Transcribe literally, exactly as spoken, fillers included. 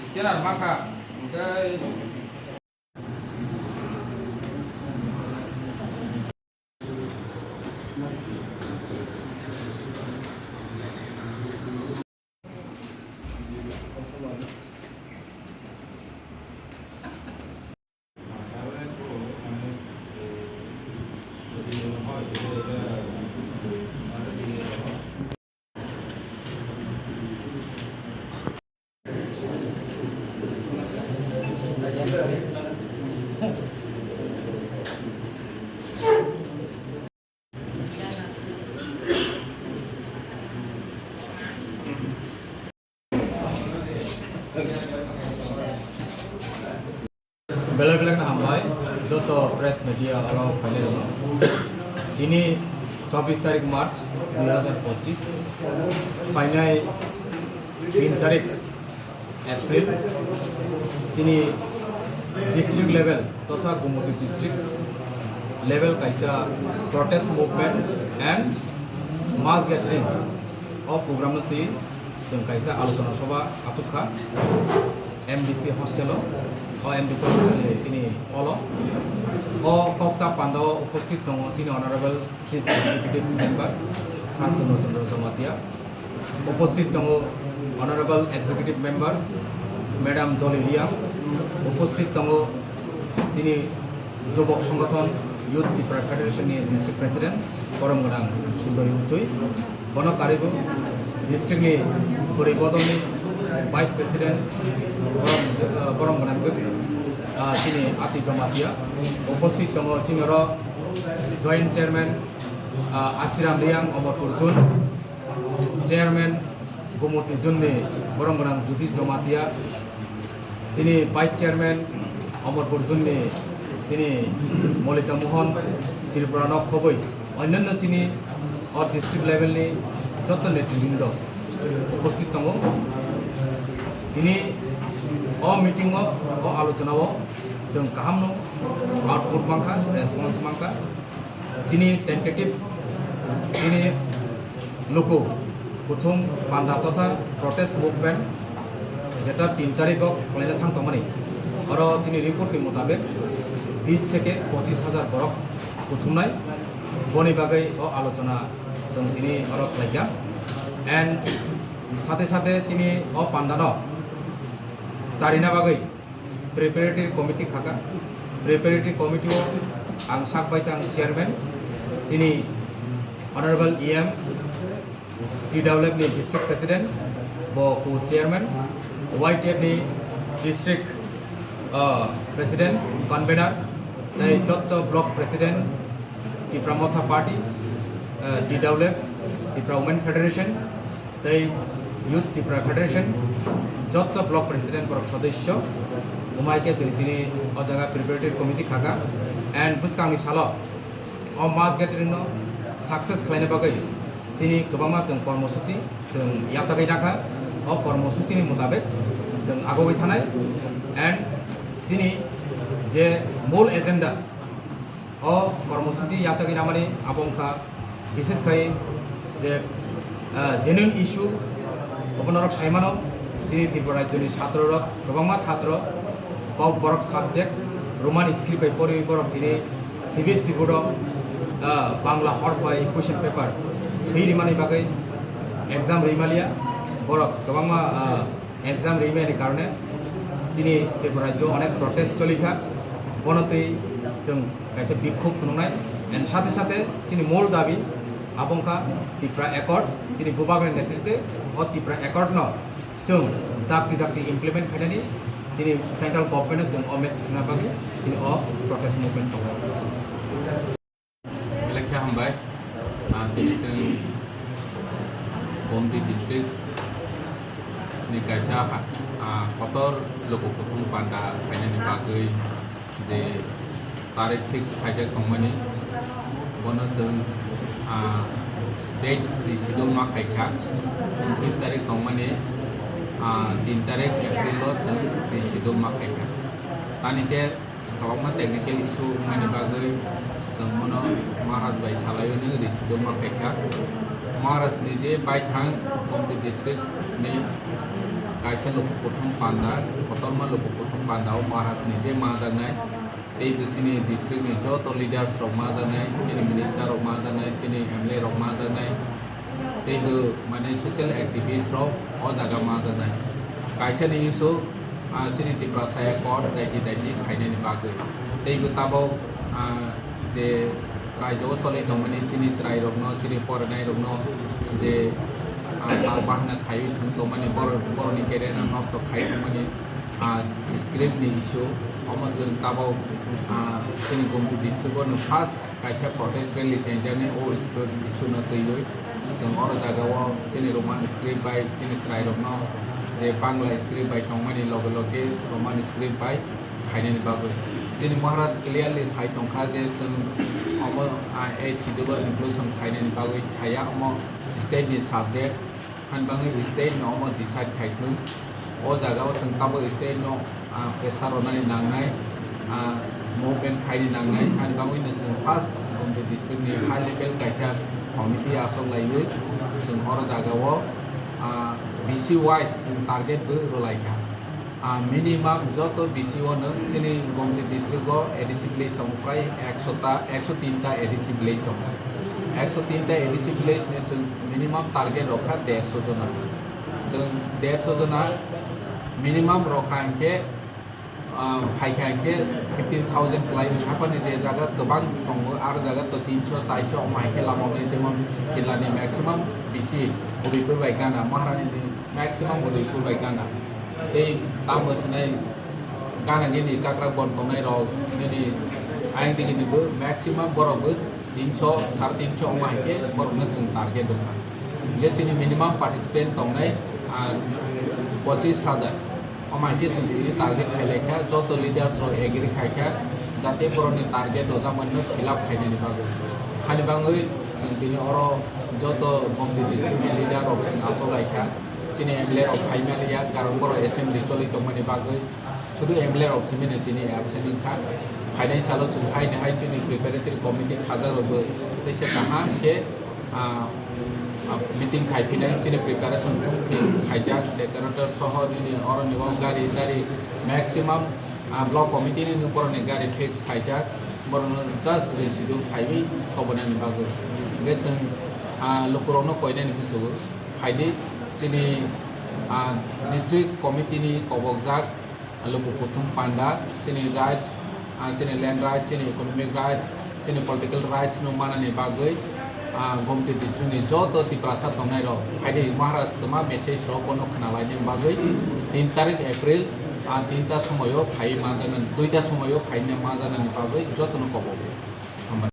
Scanner ma kha, hwnkhe Belai belai no hambai joto press media oro phainai rokno. Tini chobbish tarik March dui hazar pochis, phainai tin tarik April, chini district level totha Gumoti district level kaisa protest movement and mass gathering o program no twi chwng kaisa alochona sabha achuk kha M D C hostel o. O M D C hostel ni chini hall o, o kok chap panda o uposthit tongo chini honorable Chief Executive Member Sir Purno Chandra Jamatia, uposthit tongo Honorable Executive Member Madam Dolly Riang, uposthit tongo chini Jubok Songothon Youth Tipra Federation ni District President Borom Gwnang Sujoy Uchui, bono karwi bo district ni Bwrwi Bodol ni Vice President Borom, Borom Gwnang, ah, chini Ati Jamatia, uposthit tongo chini oro Joint Chairman, ah, Asiram Riang, Omorpur Jun, Chairman Gumoti Jun ni Borom Gwnang Jyoti Jamatia, chini Vice Chairman Omorpur Jun ni chini Molita Mohan Tripura no khobwi, onnanno chini o district level ni joto netribrundo uposthit tongo. Tini o meeting o, o alochona o chwng kaham no output mankha, response mankha. Chini tentative, chini luku kuthum panda totha protest movement jeta tin tarikh o khlaina thang tongmani, oro chini report ni mutabek bis theke pochis hajar borok kuthumnai, boni bagwi o alochona chwng tini oro khlaikha. And sate sate chini o panda no charina bagwi preparatory committee khaka. Preparatory committee o ang sak bai thang chairman, chini Honorable E M, T W F ni district president, bo ku chairman, Y T F ni district, ah, president, convener, tei jotto block president, Tipra Motha Party, ah, T W F, Tipra Women Federation, tei Youth Tipra Federation, jotto block president borok sodosyo, umai khe chwng tini o jaga preparatory committee khaka, and bwskangni salo o mass gathering no success khlaina bagwi chini kwbangma chwng kormosuchi chwng yachagwi rakha. O kormosuchini mutabek chwng agogwi thanai, and chini je mol agenda, o kormosuchi yachagwi ramani abo wngkha, bises khai je, ah, genuine issue, obo norok sai mano, chini Tripura rajyoni chhatro rok, kwbangma chhatro, kok borok subject Roman script bai poriwi borok tini C B S E board o, ah, Bangla hor bai question paper swi rimani bagwi exam rimaliya, borok kwbangma, ah, exam rimani karone chini Tripura rajyo onek protest choli kha, bono twi chwng kaisa bikhub phunuknai, and sate sate chini mol dabi abo wngkha Tipra Accord, chini bubagni netritwe o Tipra Accord no chwng dakti dakti implement khainani chini central government no chwng o message rwna bagwi chini o protest movement tongo. Belai khe hambai. Ah, tini chwng Gumoti district ni kaisa ha-, ah, kotor luku kuthum panda khainani bagwi je tarik fix khaijak tongmani, bono chwng, ah, date reschedule ma khaikha, untris tarik tongmani, ah, tin tarik April o chwng reschedule ma khaikha. Tani khe kwbangma technical issue wngmani bagwi chwng bono Maharaj bai salaiwi nw reschedule ma khaikha. Maharaj ni je baithang Gomti district ni kaisa luku kuthum panda, kotorma luku kuthum panda o Maharaj ni je majaknai. Tei bo chini district ni joto leaders rok majaknai, chini minister rok majaknai, chini M L A rok majaknai. Tei bo mane social activist rok o jaga majaknai. Kaisa ni issue, ah, chini Tiprasa Accord daiti daiti khainani bagwi. Tei bo tabok, ah, je raijao choli tongmani chini chwrairokno, chini porinairokno je, ah, tal bahana khaiwi thwng tongmani, borok, borokni career no nosto khai tongmani, ah, script ni issue, omo chwng tabok, ah, chini Gomti district o no first kaisa protest rally chengjani o script issue no twiwi. Chwng oro jaga o chini Roman script bai chini chwrairokno je Bangla script bai tongmani loge loge Roman script bai khainani bagwi. Chini Maharaj clearly sai tongkha je chwng omo, ah, a schedule o inclusion khainani bagwi saya omo state ni subject. Hani bagwi state no omo decide khai thung. O jaga o chwng tabok state no, ah, pressure rwnani nangnai, ah, movement khaini nangnai. Hani bagwi no chwng first Gomti district ni high level kaisa committee asok laiwi chwng oro jaga o, ah, B C wise chwng target bo rwlaikha. Ah, minimum joto B C o no chini Gomti district o A D C village tongo prai ekso ta, ekso tin ta A D C village tongo. Ekso tin ta A D C village ni chwng minimum target rokha derso jona. Chwng derso jona minimum rokha hinkhe, ah, phaikha hinkhe fifteen thousand kwlai haphani je jaga kwbang tongo, aro jaga to tinso, charso omo hinkhe lama wngnai, jemon Killa ni maximum B C Udaipur bai gana, Maharani ni maximum Udaipur bai gana. Tei tamo sinai gana gini kakra bon tongnai rok, nini ayang digi ni bo maximum borok bo tinso, sare tinso omo hinkhe borok no chwng target rwkha. Hinkhe chini minimum participant tongnai, ah, pochis hajar. Omo hinkhe chwng tini target khailai kha, joto leaders rok agree khai kha, jate borokni target rwjakmani no fill up khainani bagwi. Hani bagwi chwng tini oro joto Gomti district ni leader rok chwng achuk lai kha, chini M L A rok phai mani ya, karon borok assembly choli tongmani bagwi. Sudu M L A rok simi no tini absent wngkha. Phainai salo chwng haino hai chini preparatory committee khajak rokbo teisa kaham khe, ah, ah, meeting khai phinai chini preparation thung phi khaijak, decorator soho nini oroni o gari tari maximum, ah, block committee ni borokni gari fix khaijak, borokno just reschedule khaiwi kobonani bagwi. Hwnkhe chwng, ah, lukurokno koinani kuchugo phaidi chini, ah, district committee ni kobokjak luku kuthum panda, chini rights, ah, chini land rights, chini economic rights, chini political rights no manani bagwi, ah, Gomti district ni joto Tiprasa tongnai rok, phaidi Maharaj toma message rok bono khna laini bagwi tin tarik April, ah, tinta somoyo phai manjaknani, duita somoyo phaina manjaknani bagwi jotono kobo. Hambai.